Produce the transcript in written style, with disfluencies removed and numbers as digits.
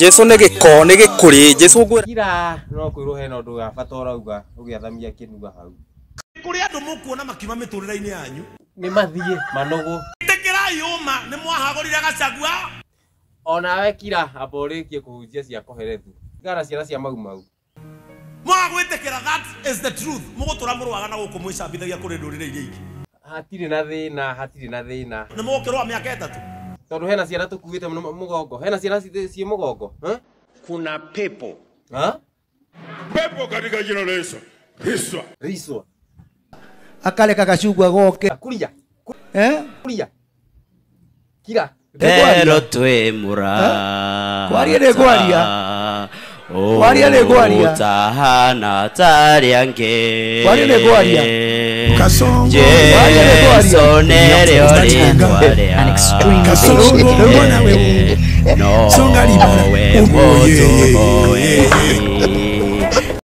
Jesu nĩ gĩko nĩ gĩkũrĩ Jesu ngwĩra. Kira no kwĩrwo hena ũndũ wa bata ũrauga ũgĩathamia kĩnua hau. Kũrĩ andũ mũkuona makiuma mĩtũrĩre-inĩ yanyu. Nĩ mathiĩ manũgũ. Ĩtĩkĩrai ũma nĩ mwahagũrire Gachagua. Onawe kira amba ũrĩkie kũhunjia cia koherethu. Tigana ciana cia mau mau. Mwaga gwĩtĩkĩra that is the truth. Mũgũtũra mũrũaga na gũkũ mwĩcambithagia kũrĩ ndũrĩrĩ iria ingĩ. Hatirĩ na thĩna, hatirĩ na thĩna. Nĩ mũgũkĩrũa mĩaka 3. Tondũ hena ciana tũkuĩte mũgongo. Hena ciana ciĩ mũgongo. Kuna pepo. Ha? Pepo katika jina la Yesu. Riswa. Riswa. Akareka Gachagua goke. Kuria. Eh? Kuria. Kira. Pero twĩ mũrata. Kwaria nĩ kwaria. Kwaria nĩ kwaria. Ũtahana tarĩ angĩ. Kwaria nĩ kwaria. Kasongo. Kwaria nĩ kwaria. Jesu nĩrĩo rĩĩtwa rĩa Kasongo. No Songa libala. we Oye.